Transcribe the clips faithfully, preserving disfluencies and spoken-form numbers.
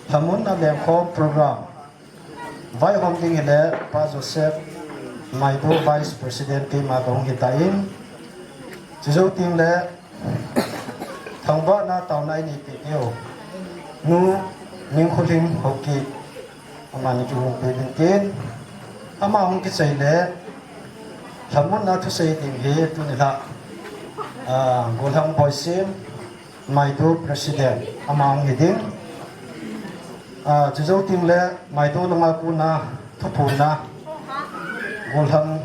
Lhamonna lengkhom program vaihom ding hile Pa Joseph Maidu, Vice President, keima kahung hitan. Chujou tengle thangvahna taona inei peh diu Nu Ningkholim Haokip, amani kihung peh ding tin, ama hung kichai le lhamonna thusei ding hi tuni lha, ah, Golhang Boisim, Maidu President, ama hung hiding. Ah, chujou tengle Maidu langa kona thuphonna Golhang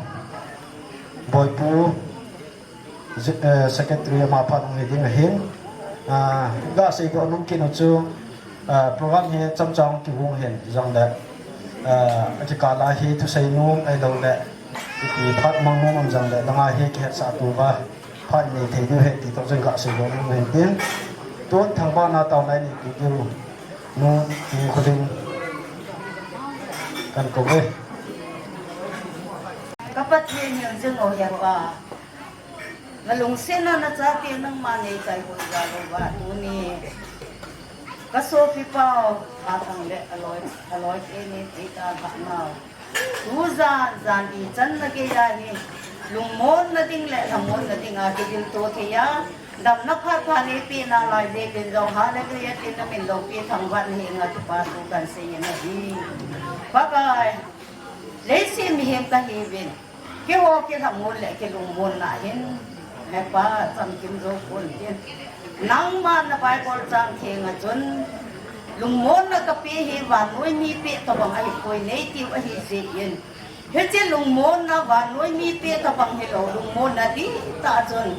Boipu, Je-, eh, Secretary, ama phat hung hiding ahin. Ah, gasei doh nom kit u chu, ah, program hi chomcha kihung hin jongle, ah, akikah a hi thusei nom ahilouleh ipi phat mang nom um jongle langa hi kihetsah tou va phat nei thei diu ahi ti toh jong gasei doh nom hin tin. Tun thangvahna taona inei peh diu Nu Ningkholim kakou ve. Ka Pathen hingjing o Hepa, nalungsetna nachate nangma neikaihoi jal uva tuni kasopipau Hathang le aloi, aloi teni eidalhah nau, tujan jan ichan na geiya hi lungmonna ding le lhamonna dinga kidilto theiya damna phatpha neipeh nalai jeh in jong Hallelujah tin namin loupi thangvahna henga kipathu kahin seiyin ahi. Pakai, leiset mihem kahiuvin, keiho kilhamon le kilungmonna hin Hepa chamkim jou ponte. Nangma na Bible chang thenga chun lungmonna kapeh hi vannoi mi peh tobang ahipoi neitiu ahijeh in, hiche lungmonna vannoi mi peh tobang hilou, lungmonna dihtah chun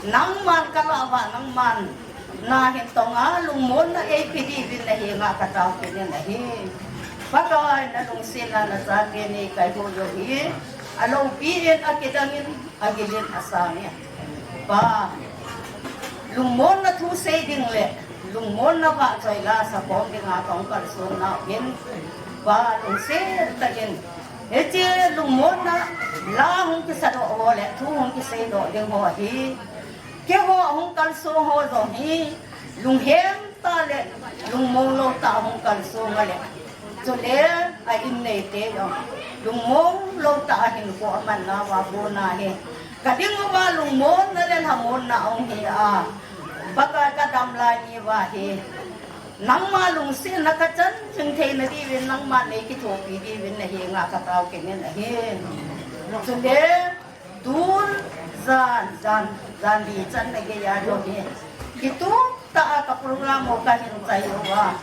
nangman kalah uva nangman nahin tonga lungmonna eipe diuvin nahenga katao kit in ahi. Pakai, nalungsetna nachate neikaihoi u hi aloupi in, akidang in, agil in, asang in, Pa, lungmonna thusei ding le lungmonna vahchoi la sakhom dinga kahung kalson nau hin, Pa, lungset tah in hiche lungmonna la hung kisadoh ho le thu hung kiseidoh ding ho hi keiho hung kalsong ho jong hi lunghem tah le lungmong lou tah hung kalsong ale, chule a inneite jong lungmong lou tah a hinkho aman nauva kona hi kading uva lungmonna le lhamonna ahung hi a, Pakai, kadam lai niuva hi nangma lungsetna kachan jing theina diuvin, nangman neikithopi diuvin nahenga katao kit in ahi. Chule tun jan, jan, jan li chan na geiya jong hi kitup tah a ka program ho kahin chai uva,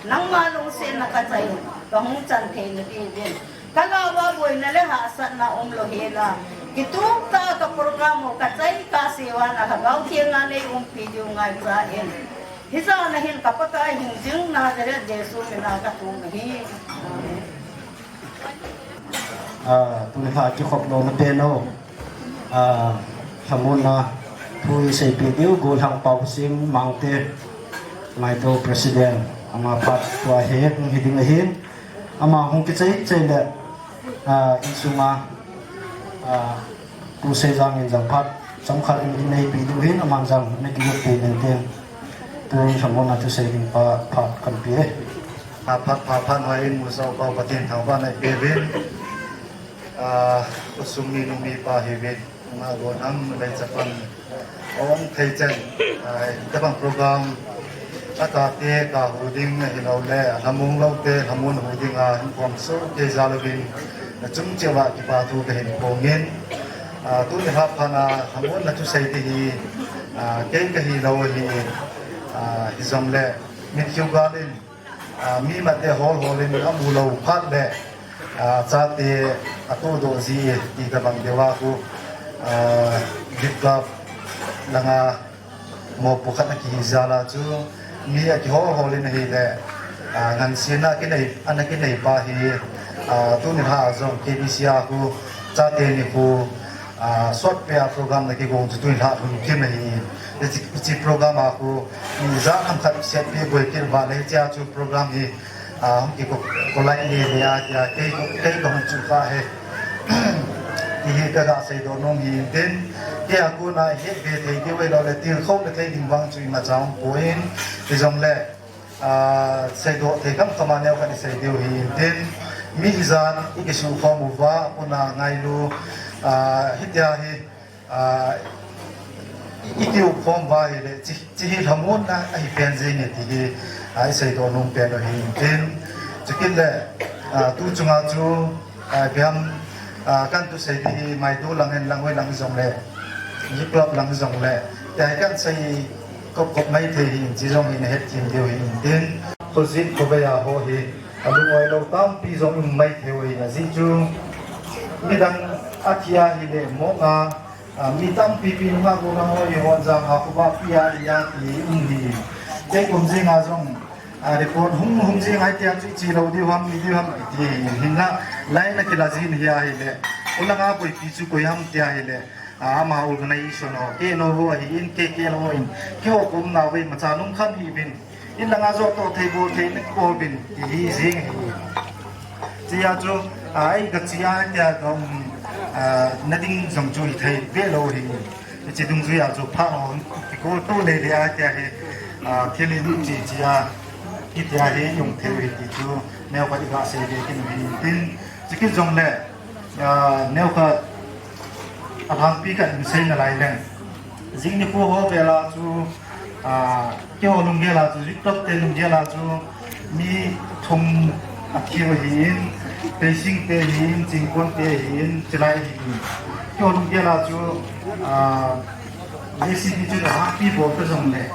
nangma lungsetna kachai u kahung chan theina diuvin, kalah uva boina le hahsatna umlou hela, kitup tah a ka program ho kachai kahseuva na Lhagao Thenga neiumpi diu ngaicha in, hijat na hin ka Pakai hingjing Nazareth Jesu mina kathum ahi. Amen. Ah, tuni lha kikhop louna pen u, ah, lhamonna thu iseipeh diu Golhang Pausing Mangte, Maidu President, ama phat tua hi hung hiding ahin, ama hung kichai chai le, ah, insunga, ah, Pu Seijang in jong phat chomkhat in ineipe diu hin, aman jong nakigup teitei in tin, tun lhamonna thusei ding pa phat kahin pe e. Aphat pha phat hoi in, Musah Upa Pathen thangvahna ipeuvin, ah, khosung minu mipa hiuvin, ama Golhang numei chapang hung thei chan, ah, hitabang program, atate kahu ding ahilouleh alhamong loute lhamon hu dinga hinkho aum sohkei jal uvin, nachung cheh uva kipathu kahin phong in, ah, tuni lha phat a lhamonna thusei ding hi, ah, kei kahilou ahin, ah, hijongle mitkhu gal in, ah, mi mate hol hol in amu lou phat le, ah, chate atohdoh ji e ti tabang deuva khu, ah, Beat Club langa mopo khat akihi jal a chu mi akihol hol in ahile, ah, ngansena kinei, ana kinei pa hi, ah, tuni lha jong K B C a khu chate nikho, ah, sotpeh a program nakigong chu tuni lha lhun kim ahi. Hiche, hiche program a khu mi ja ham khat setpi boi kit uva le hichea chu program hi, ah, hung kiko, kolai le le a, a, kei, kei kahung chu kha he. Ti hi kaga seidoh nom hi tin, kei a kona hi ve thei diu ahilouleh tilkhou le thei ding vang chu imacha umpoi, hijongle Aa, seidoh thei khamkham a neokhat isei diu hi intin, mi ijat ikisukhom uva, puna ngailu, aa, hitia hi, aa, i, ikiukhom uva ahile, chi, chi hi lhamonna ahi pen jenge ti hi, aa, iseidoh nom pen u hi intin, chukit le, aa, tu chunga chu, aa, ipi ham, aa, kahin tu sei di hi, Maidu lang hen lang, hoi lang jong le, Youth Club lang jong le, tia hi kahin sei kop kop mai thei hi in, chi jong hi nahet them diu hi intin. Khojin khovei a ho hi, alung-oi lou tampi jong um mai thei u hi, ajeh chu midang athi ahile, mong a, a, mi tampi pi nunga golhang ho hi hon jang a khovah pi a i a ti um hi. Kei kum jing a jong, a, report hung, hung jing a tia chu iche lou diu ham, i diu ham, i ti hi. Hinla, line a kila jin hi ahile, u langa boipi chu koi ham tia ahile, a, ama organization ho, K N O ho ahin, K K L ho in, keiho ka umnau vei macha lungkham hih uvin, in langa joh toh thei bol thei na kibol uvin, ti hi jing hi. Chia chu, a, ei ka chia tia ka um, a, na ding jong chu hithei ve lou hi. Hiche dungjui a chu phat ho, kikol to lele a tia hi, a, thil in chi chia, hitia hi jong thei hi ti chu, neokhat iga sei ve kit u hi intin, chukit jong le, a, neokhat alhangpi kahin sei nalai leng. Jing nikho ho vel a chu, a, keiho lunggel a chu, Youth Club te lunggel a chu, mi thum athi u ahin, Peising te ahin, Chingkon te ahin, Chilai ahin. Keiho lunggel a chu, a, J C B chu alhangpi bol ta jong le,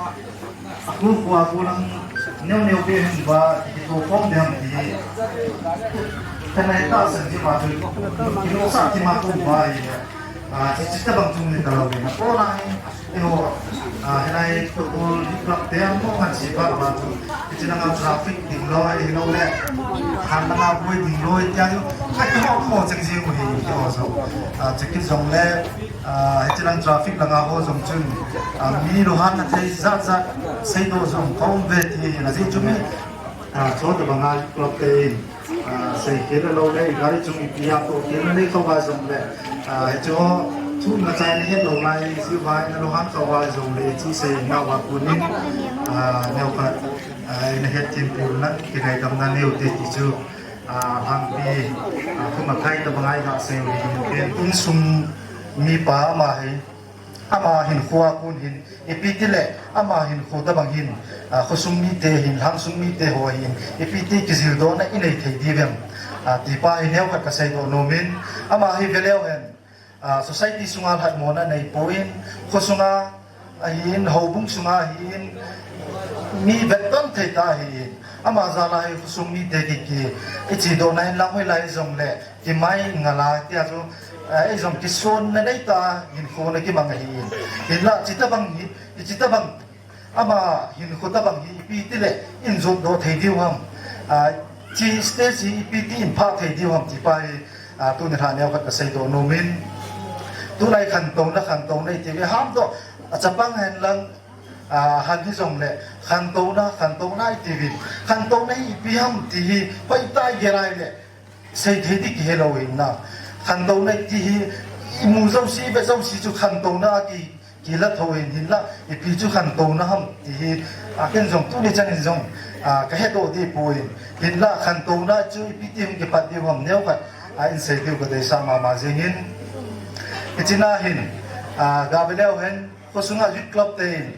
akhu khu a golhang neo neo be hin ba, kitoh khom ding ham ti hi. Kana hi tahsan ji ma chu, kilo sa ji ma khu ba hi. A, chi, chi tabang chung ni ta lou ve na. Ko na hi, eiho, a, hilai football club te a mo ngan si ba ba chu. Hiche langa traffic ding loi, hilou le. Han langa boi ding loi, tia chu. Ka kihou mo chang jing u hi, kihou jong. A, chukit jong le, a, hiche lang traffic langa ho jong chun, a, mi lunghan na thei jat jat, seidoh jong ka um ve ti hi, ajeh chu mi, a, cho tabang a club te in, a, seikhel lou le, gari chung ipi a tohkhel na nei kho uva jong le, a, hiche ho, thu na chai na het lou lai, jiu vai na lunghan kho uva jong le, chi sei na uva kon in, a, neokhat, a, na het them piu na, kingaidam na neo te ti chu, a, hangpi, a, khu mathai tabang a iga sei u hi, insung mipa ama hi, ama hinkho a kon hin, ipi ti le, ama hinkho tabang hin, a, khosung mite hin, lhangsung mite ho hin, ipi ti kijildoh na inei thei diu vem, a, ti pa hi neokhat ka seidoh nom in, ama hi ve leu hen, a, society sunga lhatmo na nei poi, khosunga ahin, houbung sunga ahin, mi vet ton thei ta ahin, ama jal a hi khosung mite ki, ki, iche doh na in lang hoilai jong le, kimai ngal a tia chu, eh, ei jong kison na nei ta, hinkho na kimang ahin. Hinla, chi tabang hi, chi tabang, ama hinkho tabang hi, ipi ti le, in jot doh thei diu ham. Ah, chi stage hi, ipi ti in phah thei diu ham, ti pa hi, ah, tuni lha neokhat ka seidoh nom in. Tulai khantouna, khantouna i ti ve ham toh, a chapang hen lang, ah, hal hi jong le, khantouna, khantouna i ti ve. Khantouna hi ipi ham ti hi, hoi tai ge lai le, Seithei di kihe lou hin na. Khantouna ti hi, imu jouse, ive jouse chu khantouna ki, kila thou hin, hinla, ipi chu khantouna ham ti hi, a ken jong tuni chan in jong, a, kahe doh di poi. Hinla, khantouna chu ipi ti hung kipat di ham neokhat, a, in sei diu ka deisah mama jing in. Hiche na hin, a, ga ve leu hen, Khosunga Youth Club te in,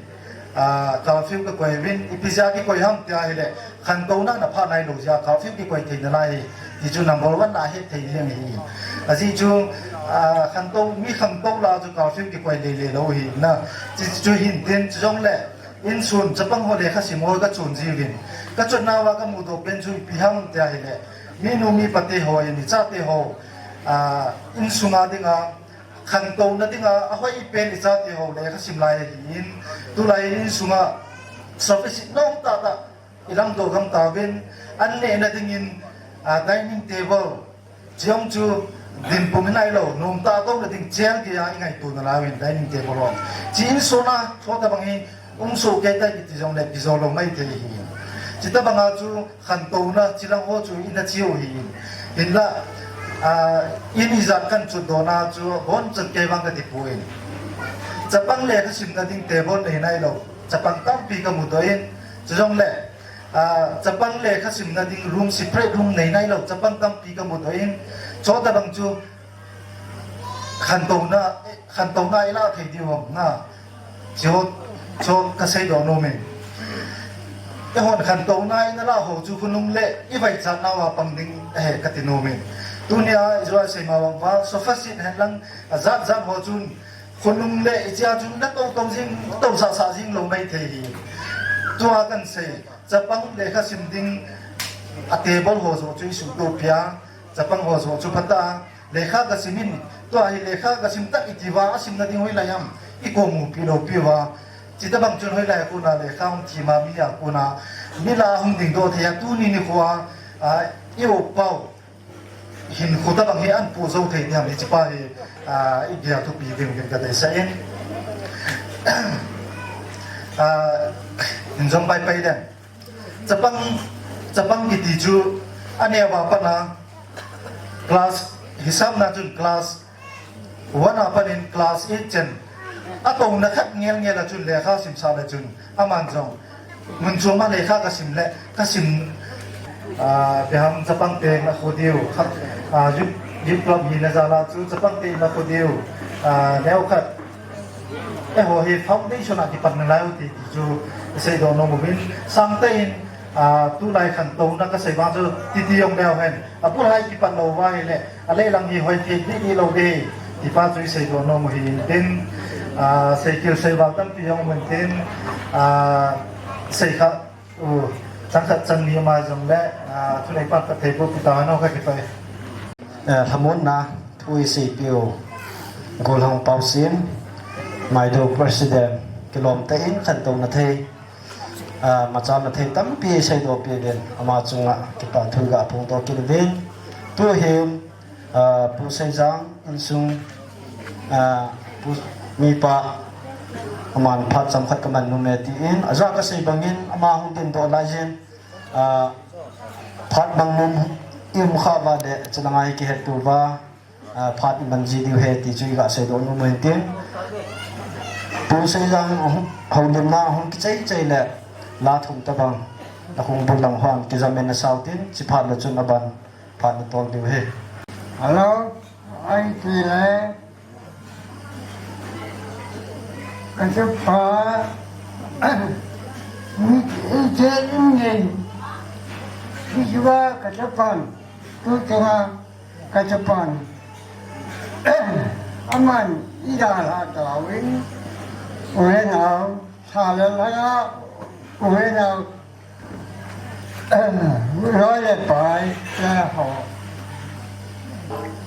ah, curfew kakoi uvin, ipi jeh a kikoi ham ti ahile, khantouna na phah nailou jeh a curfew kikoi thei nalai, ti chu number one na het thei ding ahi. Ajeh chu, ah, khantou, mi khantou lah a chu curfew kikoi lele lou ahi na. Chi chu hin tin, chu jong le, insun, chapang ho lekha sim ho kachun jiuvin. Kachun nauva kamudoh pen chu ipi ham ti ahile, minu mipa te ho, icha te ho, ah, insunga dinga, Khantouna dinga, ahoi pen icha te ho lekha sim lai ahin, tulai in insunga, service nom tah tah, ilang doh gam tauvin, an nehna dingin, ah, dining table, chiong chu, dinpum hi nailou, nom tah touna ding chair gei a ingaito nalai uvin dining table ho. Chi insuna, chota bang hi, Um soh kei tai kiti jong le kijo lou mai thei ahi. Chuti banga chu khantouna, chilang ho chu ina chiu ahi. Hinla, ah, in ijat kan chutdoh na chu abonchan kei vang kati poi. Chapang lekha simna ding table nei nailou. Chapang tampi kamudoh in. Chujongle, Ah, chapang lekha simna ding room, separate room nei nailou, chapang tampi kamu doh in, chutabang chu khantouna, khantouna ilah thei diu ham na. Chu, chu kasei doh nom in. Eihon khantouna inala ho chu khonung le ivaichat nauva pang ding ahi kati nom in. Tunia ijou a seima vang uva, sofa seat henlang ajat jat ho chun khonung le ichia chun natou tou jing, tou sah sah jing lou maithei hi. Tua kahin sei, chapang lekha sim ding a table ho joh chu isuhtoh pia, chapang ho joh chu phatah a, lekha kasim in, tua hi lekha kasim tah iti uva, asimna ding hoilai ham, ikou mupi lou piuva. Chutabang chun hoilai a kona lekha hung thima mi a kona, mi lah a hung dingdoh thei a, tuni nikho a, ah, i-upa u hinkho tabang hi ahin puh jou thei ding ham, hiche pa hi, ah, igel thupi ding uvin kadeisah in. Ah, hin jom paipai den. Chapang, chapang kiti chu aneo a pat a class, hisap na chun class one a pat in class eight chan atouna khat ngel ngel a chun lekha simsah le chun aman jong mun chom a lekha kasim le, kasim, ah, ipi ham, chapang te in akho diu, khat, ah, youth, youth club hina jal a chu chapang te in akho diu, ah, neo khat. Eiho hi foundation a kipat nalai u ti, ti chu isei doh nom uvin, sangtah in, ah, tulai khantouna kasei vang chu titi jong leu hen, abul hai kipat lou uva ahile, aleilang hi hoi thei dih dih lou ding, ti pa chu isei doh nom u hin tin, ah, seikil seival tampi jong um in tin, ah, sei kha, u, chang khat chang ni ama jong le, ah, thunei pan khat thei bou kita no ka kipai. Eh, lhamonna thu iseipiu, Golhang Paosin, Maido President, kilom tah in khantouna thei, ah, machalna thei tampi isei doh peh uvin, ama chunga kipah thu kaphong doh kit uvin. Tuhin, ah, Pu Seijang insung, ah, Pu, mipa, aman phat chomkhat kaman nom e tin, ajah kasei bangin, ama hung dingdoh lai jin, ah, phat bang nom i um kha uva le, chulanga hi kihetto uva, ah, phat iman ji diu ahi ti chu iga seidoh nom u hin tin. Pu Seijang hung, houlimna hung kichai chai le, la thum tabang, la hung bul lang hon kijam in asau tin, chuphat le chun aban phat natol diu ahi. Hello, ai ti le, kachapa, mi, i che in ngen, mi jua kachapan, tu chunga kachapan. Aman, ida la tawin, uhenau, sa le la, uhenau, Loi le pai, le ho.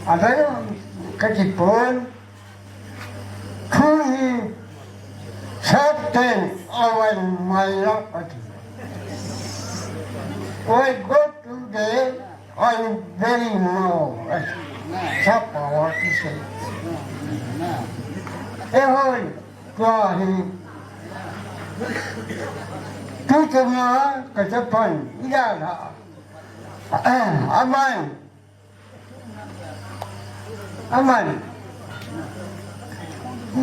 Adang kati pon, thu hi, Satan awan mai lo ati. Why God today, I very know, ati. Sapa wa ki se. Ehoi, Tua hi. Tu chunga kachapan, ida la. Aman. Aman.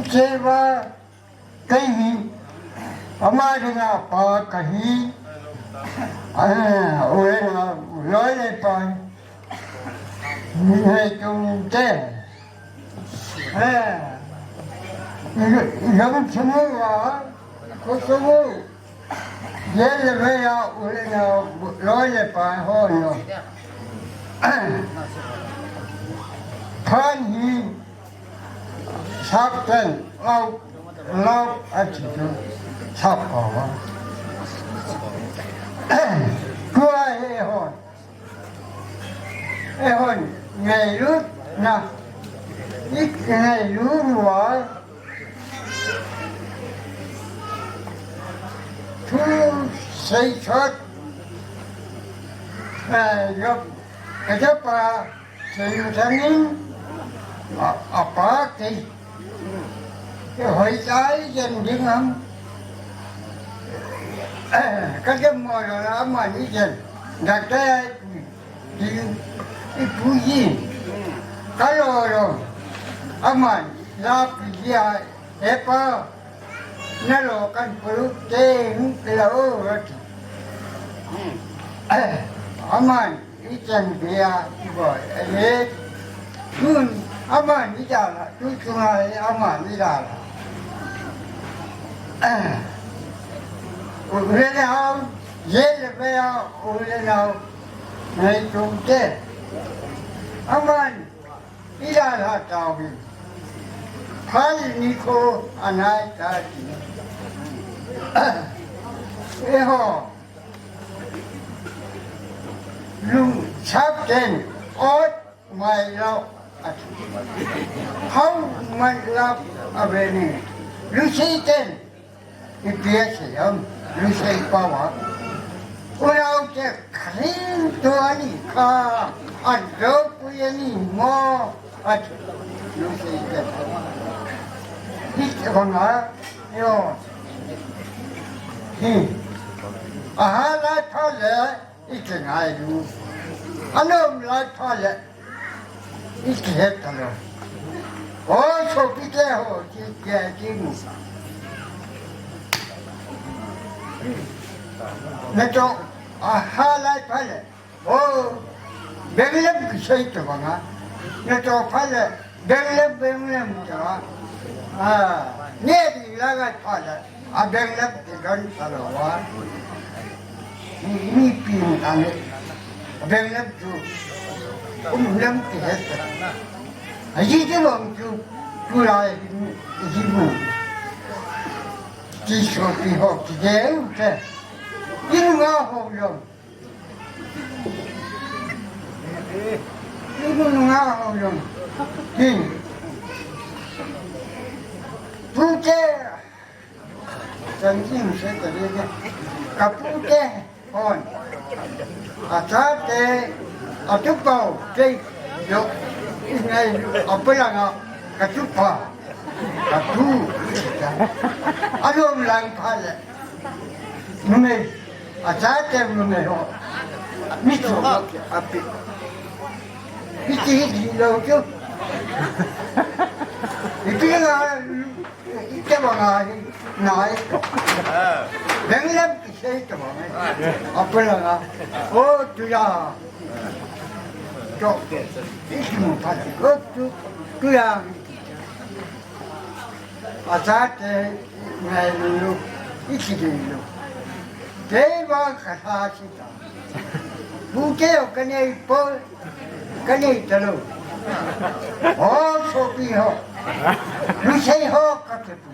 Cheva kahi. Ama dinga pa kahi. Ah, uena, loi le pai. Nei tung te. Eh. Gam chunga, ko chunga. Ye le ve ya, u le na, loi le pai ho no. Phan hi, sap ten, lau, lau, a chi tu, sap ko. Tua he ho. Eihon, ngailut na, i ngailut uva, thu sei chot, eh, jop, kachapa, sei u thangin, a, apa kei. Ke hoi chai jen ding ham. Ka jem mo lo la ma ni jen. Doctor ai ding i pu yi. Ka lo lo. Ama la pi ya e pa. Na lo kan pu te hu la o ro ti. Aman, ichan bia, ibo, ele, tun, aman, idala, tu tunga, aman, idala. Ule nau, yele bea, ule nau, ngai tumte. Aman, idala tawi. Phal ni ko, anai tati. Eho. Lung chap ten ot mai lo. How mai lo aveni. Lucy ten. Ipi a siyam. Lucy pawa. Unau te kring to ani ka. An do pu ani mo. Ati, Lucy te. Hiti banga, yo. Hi. Aha lai pha le, iti ngai lu. Anom lai pha le, iti het ta lo. O, sopi te ho, ti, ti, ti mu. Na to, aha lai pha le. O, benglem kisei to banga. Na to pha le, benglem, benglem to. A, ne di la ga pha le. A benglem ki don pha lo wa. Ni, ni pin ta ne. A benglem tu. Um lem ki het. A ji ji bang tu. Tu la ji mu. Ti so ti ho ki de u te. Inu nga ho lo. Ibu nunga hong. Hin. Pute. Sanjing se tadi ke. Kapute hon. Atate. Atupau. Kei. Yo. Ingai. Apelanga. Katupa. Katu. Alom lang pale. Numei. Achate numei ho. Mitu ho ke api. Iti hiti lo chu. Iti nga, iti banga hi, nai. Benglem kisei to banga. Apelanga. O tuya. To. Iti mo pa. O tu, tuya. Achate ngai lulu, ichi lulu. Kei vang ka tha si ta. Bu kei o ka nei po, ka nei ta lo. Ho, sopi ho. Lusei ho ka te pu.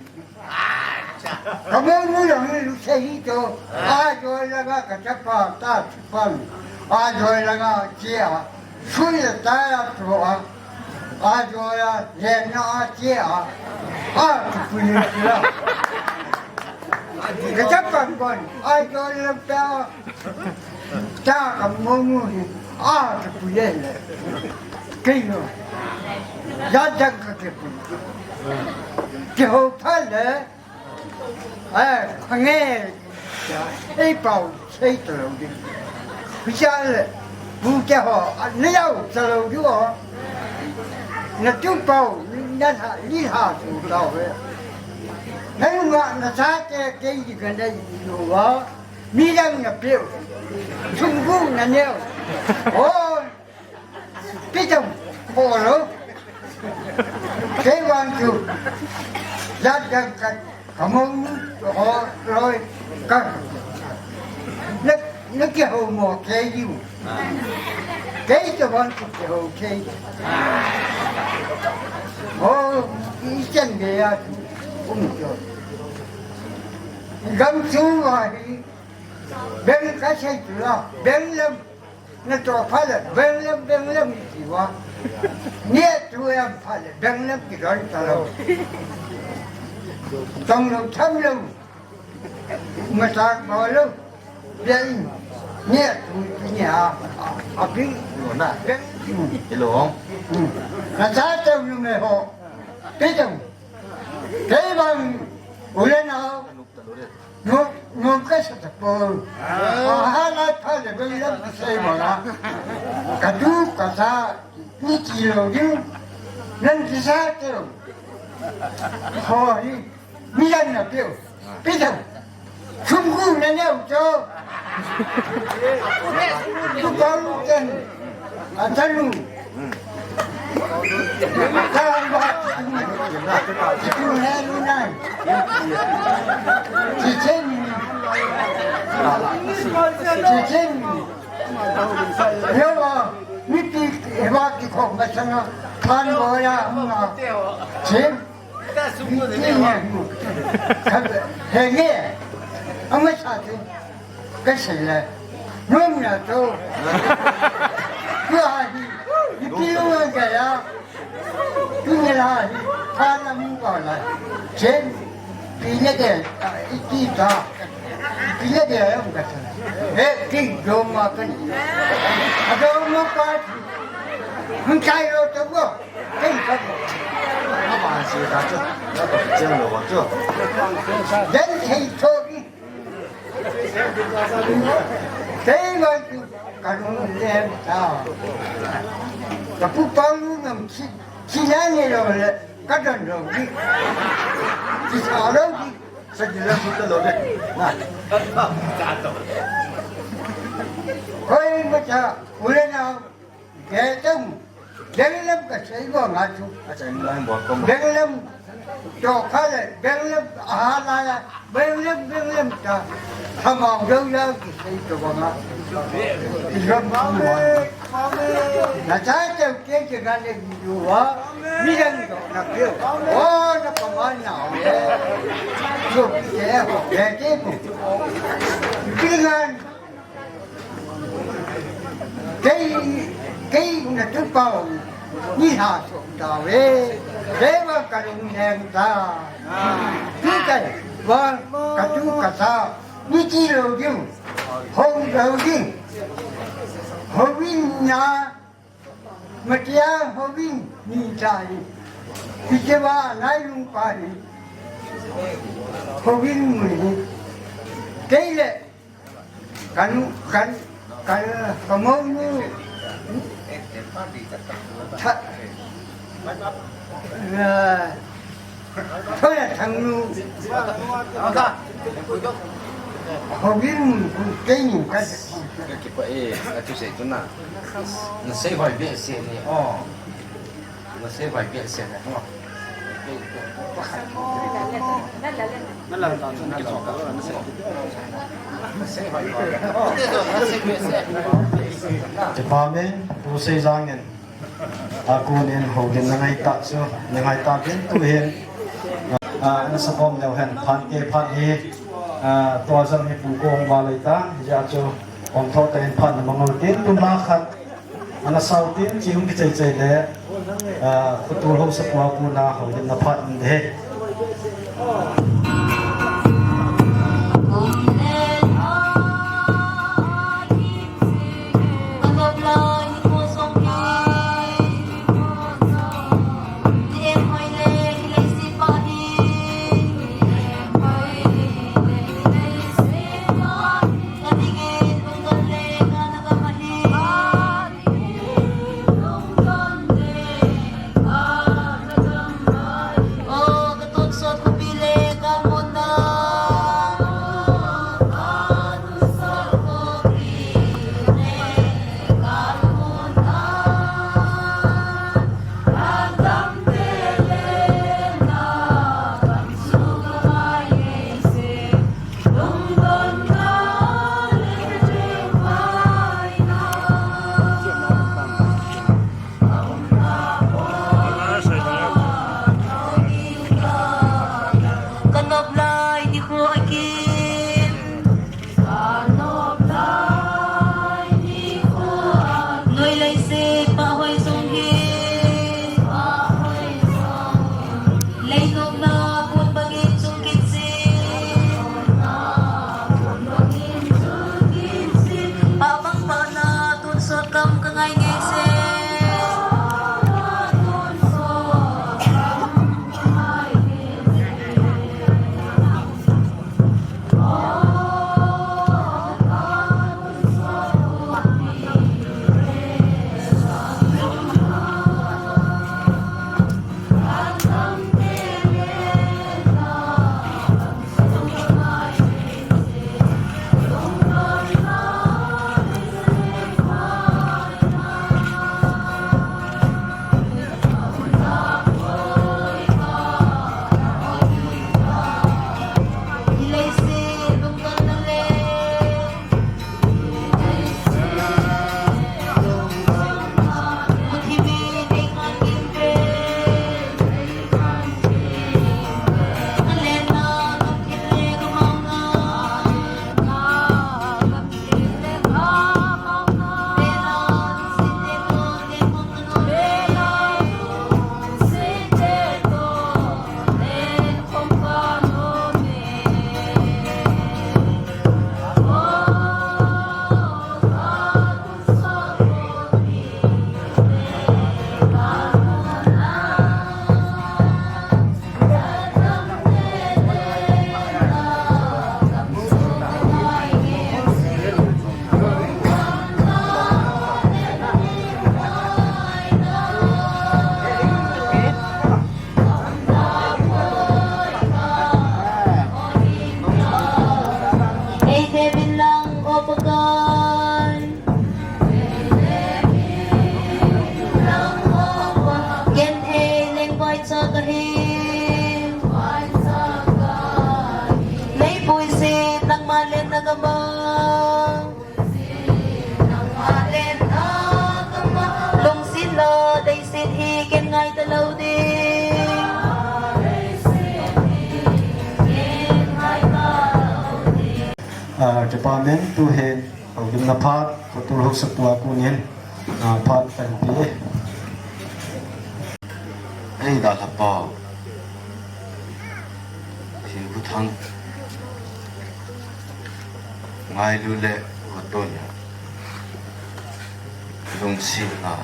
Ka mo mu lo ni lusei hi to. A jo la ga ka cha pa ta chi pa. A jo la ga chi a. Sui le tai a tua. A joya, lemna a chia. A tupui chia. Ka chapang bon. A joya pa. Ta ka mo mu hi. A tupui le. Kei no. Ya jang ka tupui. Keiho pha le. Eh, khange, ei pau, sei talou di. Bijal, bu ke ho, na yau talou di ho. Na tu pau, na tha, ni tha tu tau he. Na yu nga, na sa ke, ke yi ka na yi lo wa. Mi lang na piu. Sung bu na neo. Oh, Pitam, polo. Kei vang chu. Jat jat kat, kamong, ho, loi, kat. Na, na keiho mo, kei yu. Kei chu vang chu keiho, kei. Ho, ichan gei a chu, um chu. Gam chu va hi, beng ka sei chu la, beng lam. Na to pha le, beng lem, beng lem, ti wa. Ni tu em pha le, beng lem ki don ta lo. Tong lo, tham lo. Ma ta ko lo. Bia in. Ni tu, ni a, a, a pi. Lo na. Beng. Hello. Hmm. Na sa te lu me ho. Pi tong. Kei bang. U le na. Nom, nom ka sa ta po. Ah. Aha lai pha le, beng lem kisei mo la. Ka tu, ka sa, ni ti lo diu. Nan kisa te lo. Ho hi, mi yan na piu. Pi tau. Sum ku na neo cho. Two thousand. Atanu. Tamba. Tuhelunai. Chichen. Chichen. Yawa. Miti ewa ki kho masanga. Than boya. Chen. Henge, ama sa te, ka sei le, nom na to. Tu a hi, ipi lo nga ya, tu ni la hi, tha na mu ba la, chen, pi ne de, iti ta, pi ne de ya ka sei. He, ti do ma ka ni. A do ma ka, hung kai lo to bo. Kei ka, ka ba si ta chu, ka ba chen lo chu. Den thei tho ki. Kei ba chu, ka lung lem ta. Ka pu pa lu ngam chi, chi na ni lo le, ka don lo ki. Chi sa lo ki. Sa ki la su ta lo le. Na. Koi ma cha, u le na. Ke tum, Benglem ka sei bo nga chu. Acha, in line bo kom. Benglem, to kha le, Benglem, aha la ya, Benglem, Benglem ta. Hamang deu ya ki sei to bo nga. Ilam ma. Na cha te ke ke ga le ni wa. Mi dang to na ke. O, na pa ma na. Yo ke ho, ke ke ko. Kilingan. Kei, kei na tu pau, ni ha so ta ve. Kei va ka lung neng ta. Tu kai, va ka tu ka sa, ni ti lo ding. Hong lo ding. Ho win na, ma tia ho win ni ta ni. Pi ke va nai lung pa ni. Ho win mu ni. Kei le, Kan, kan, kan, ka monu. Tha, eh, thoya thangnu. Ho win ku kei ni ka. Kipa e, atu sei tu na. Na sei hoi be se ni. Oh. Na sei hoi be se ni. Oh. Department, Pu Seijang in, a, kun in houin na ngai ta chu, na ngai ta kin tu hin, a, na sa bom leu hen, phan ke phan hi, a, tua jam hi pu kong ba lei ta, ja chu, ong tho ta in phan na mangol tin, tu na khat, Ana sau tin, chi hung kichai chai le, ah, khutul ho sa pua pu na ho din na phat in de. Ka nop lai nikho akin. Noi lai se pa hoi sung hi. Lei nop na kun bangin sung kin si. Pa bang pa na tun sot kam ka ngai ngai se. Department tu hin, houlimna phat, Khutu Haosapu a konin, ah, phat kan pe. Ei, Dalhapau. Hinkhuthang. Ngailu le Khutu le. Lungsetna.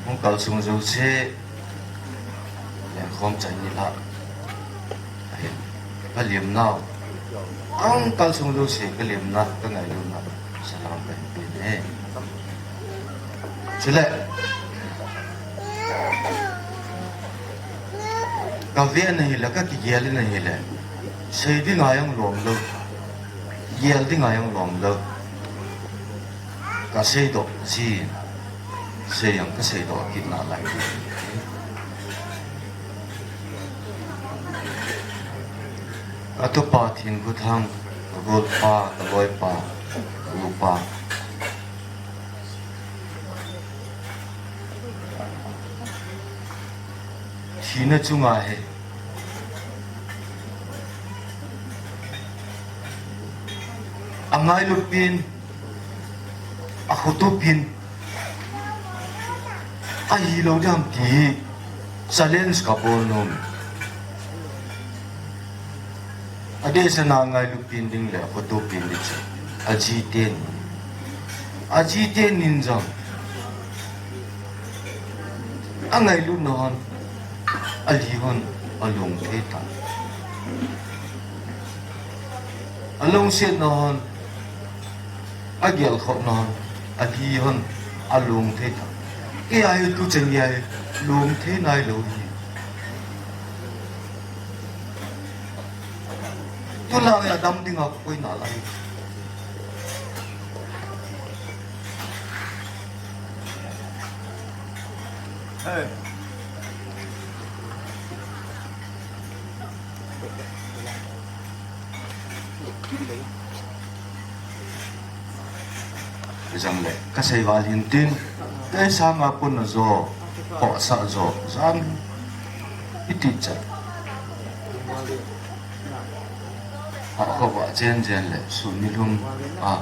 Hung kalsong jouse. Lengkhom chai nilhah. Ahin, ka limnau. Hung kalsong jouse ka limna, ka ngailutna. Salam kahin pe e. Chule. Ka ve na hile, ka kigel na hile. Sei ding a jong lom lou. Gel ding a jong lom lou. Ka seidoh ji. Sei jong ka seidoh kit nalai. Ka tupa Thinkhuthang, ka golpa, ka loipa, ka upa. Thina chunga hi. Angailupin, akhotopin, ahilou ding ham ti challenge kabol nom. Adeh sena angailupin ding le akhotopin ding chu. Aji teni. Aji teni jong. Angailutna hon. Ali hon. Alungthei ta. Alungsetna hon. Agelkhohna hon. Ali hon. Alungthei ta. Kei a hi tuchan gei a hi. Lungthei nailou hi. Tulai a dam dinga koi nalai. Hey. Jong le, ka sei val hin tin, kei sanga pun a jo, khohsah jo, jan, iti chan. Ha, khovah chen chen le, sun ni lhum, a,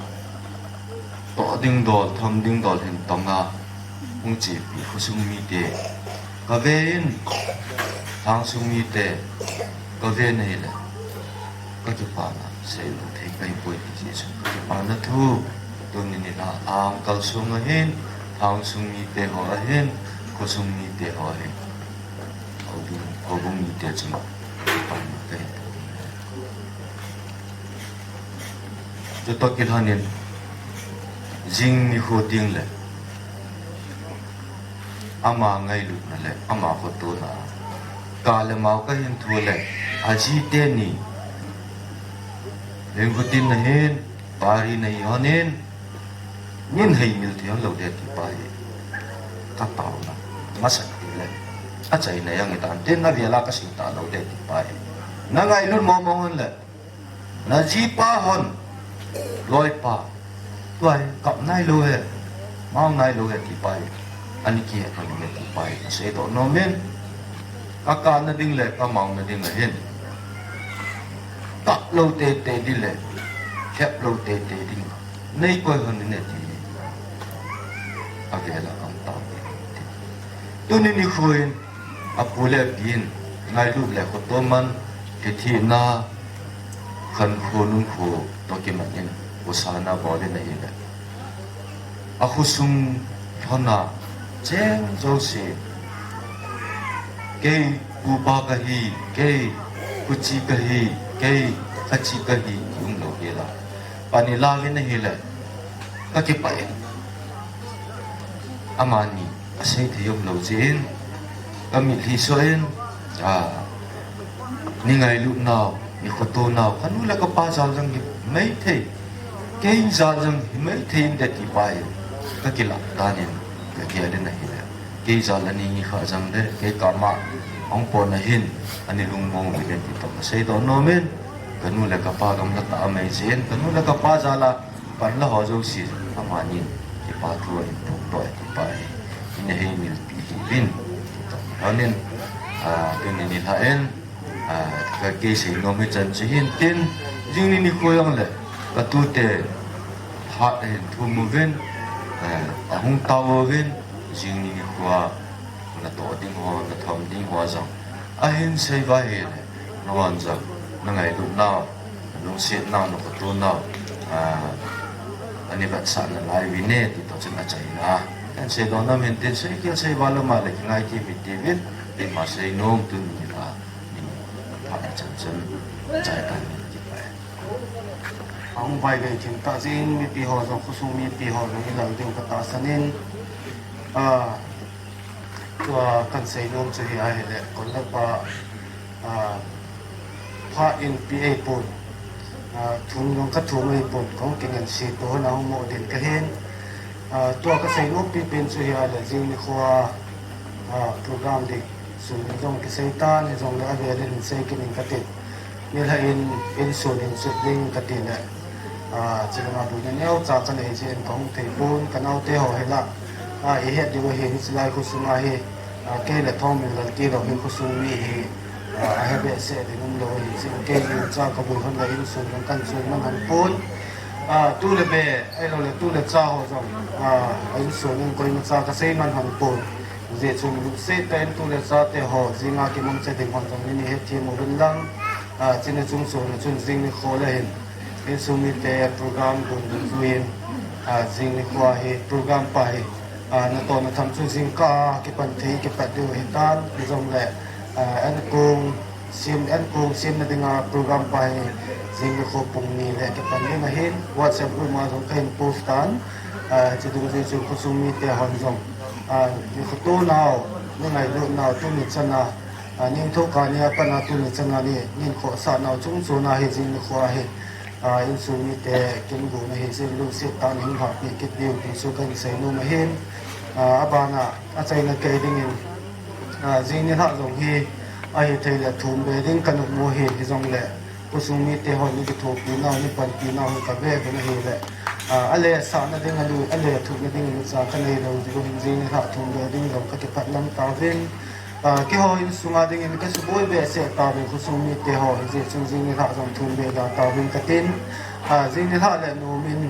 toh ding dol, tham ding dol hin tong a, hung chepi, khosung mite. Ka ve in, lhangsung mite, ka ve na hile, ka kipana, seilou thei ka hipoi ti Jesu, ka kipana thu, tuni nilhah, ahung kalsong ahin, lhangsung mite ho ahin, khosung mite ho ahin, houbung, houbung mite chunga, kipana ka hipoi. Chutoh kilhonin, jing nikho ding le, ama ngailutna le, ama khotona. Ka le mao kahin thu le, aji teni. Lengkhutin nahin, pari nahi honin, nin hei mil thei hon lou de ti pa hi. Ka taona, masat ti le, achaina jong itan, tin na vela ka sing ta lou de ti pa hi. Na ngailut mong mong hon le, na jipa hon, loipa, tua hi kap nailou he, mao nailou he ti pa hi, ani kihe nailou he ti pa hi, ka seidoh nom in, ka kana ding le, ka maona ding ahin, kap lou tete ding le, khep lou tete ding, nei koi hon in e ti hi, avela kam tao ti. Tuni nikho in, apu le api in, ngailut le khoto man, kithina, khankho nunkho, toh kimat in, khosana bol in ahile. Akhosung lhona, cheng jouse. Kei pupa kahi, kei khuchi kahi, kei khachi kahi, ti umlou hela. Pan ilah in ahile, ka kipah in. Amani, asei thei umlou jeh in, ka mitlhi soh in, a, ni ngailut nau, ni khoto nau, ka nu le ka pa jal jong hi maithei, kei jal jong hi maithei in de ti pa hi, ka kilah tan in, ka gel in ahile. Kei jal ani ni kha jong le, kei kama, hung pon ahin, ani lungmong uvin ti toh ka seidoh nom in, ka nu le ka pa gamla tah a mai jeh in, ka nu le ka pa jal a, Panla ho jouse, amanin, kipa thu ahin phongdoh e ti pa hi, ina hei milpi hih uvin, ti toh. Honin, a, tuni nilhah in, a, ka kei sei nom hi chan chu hin tin, Jing ni nikho jong le, ka tute phat ahin thum uvin, eh, ahung tao uvin, jing ni nikho a, na toh ding ho, na thom ding ho jong ahin sei uva ahile, na van jong, na ngailut nau, na lungset nau, na khoto nau, ah, ani vetsah nalai uve ti toh chun achaina. Kan seidoh nom in tin, sei kei sei uva lama le kingai kei uve tivin, ima seinom tuni a, ni phat a chan chun, chai tan ni kipai. Ahung vaivei thim tah jeh in mipi ho jong, khosung mipi ho jong i lal diu ka tahsan in, ah, tua kan seinom chu hi ahile, kon le pa, ah, phat in pe ahipon, ah, thum jong ka thum ahipon, kong kingansei to na hung mo din ka hin, ah, tua ka seinom pipen chu hi ahile, jing nikho a, ah, program ding sun in jong kisei tan, hijongle avel in hin sei kit ing ka tin. Nilhah in, insun in sut ding ka ti le, ah, chilanga buina neocha ka nei jeh in ka hung thei pon, ka naote ho hi la, ah, i het diu ahi, hiche lai khosung a hi, ah, kei le Thangminlal Lal tilou hi khosung mi hi, ah, ahe behseh ding umlou ahi jeh in, kei in cha ka vui hon le insun jong kan sun man hon pon, ah, tu le be, ahilou le tu le cha ho jong, ah, insun in koima cha ka sei man hon pon. Hijeh chun lungset tah in tu le cha te ho, jing a kimangcha ding hon jong nei hetthem uvin lang, ah, chuna chungchon a chun jing nikho le hin, insung mite program gon dungjui in, ah, jing nikho a hi program pa hi, ah, natohna tham chu jingkah a kipan thei kipat diu ahitan, hijongle, ah, ankong sem, ankong semna dinga program pa hi jing nikho pung ni le kipan ding ahin, WhatsApp group a jong ka hin post tan, ah, chu dungjui chu khosung mite hon jong, ah, nei khoto nau, nei ngailut nau, tuni chan a, ah, ningthou kah ni a pat a tuni chan a nei, nei khohsah nau chungchon a hi jing nikho a hi, ah, insung mite kin gon ahi jeh in lungset tah in hung hahpeh kit diu ti chu ka hin seinom ahin, ah, aban a, achaina kei dingin, ah, jing nilhah jong hi ahithei le thum be ding ka nom u ahi, hijongle khosung mite hon nei kithopi nau, nei panpi nau hi ka ve uvin ahile, ah, ale sahna ding, ale, ale thuhna ding imacha ka nei lou diu ahin, jing nilhah thum be ding jong ka kipah lam tauvin, ah, keiho insung a dingin ka suboi behseh tauvin khosung mite ho, hijeh chun jing nilhah jong thum be da tauvin ka tin, ah, jing nilhah le nom in,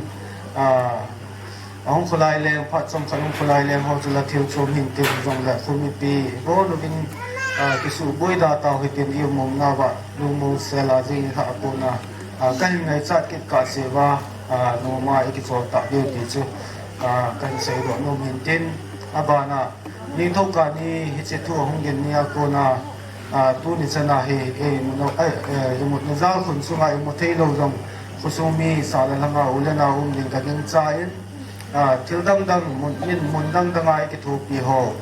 ah, ahung kholai leng, phat chomkhat hung kholai leng ho chu la thil chom hin tin, hijongle kho mipi, bon uvin, ah, kisuboi da tau hitin i um um nauva, lungmong sel a jing nilhah a kona, ah, ka hin ngaichat kit kah cheh uva, ah, nom a i kichol tah diu ti chu, ah, ka hin seidoh nom hin tin, aban a, ningthou kah ni hiche thu ahung gin ni a kona, ah, tuni chan a hi, eh, imut na, eh, eh, imutna jalkhun sunga imu thei lou jong, khosung mi sah le lhang a u le nao um ding ka gingchan, ah, thil dang dang, mun, min mun dang dang a i kithopi ho,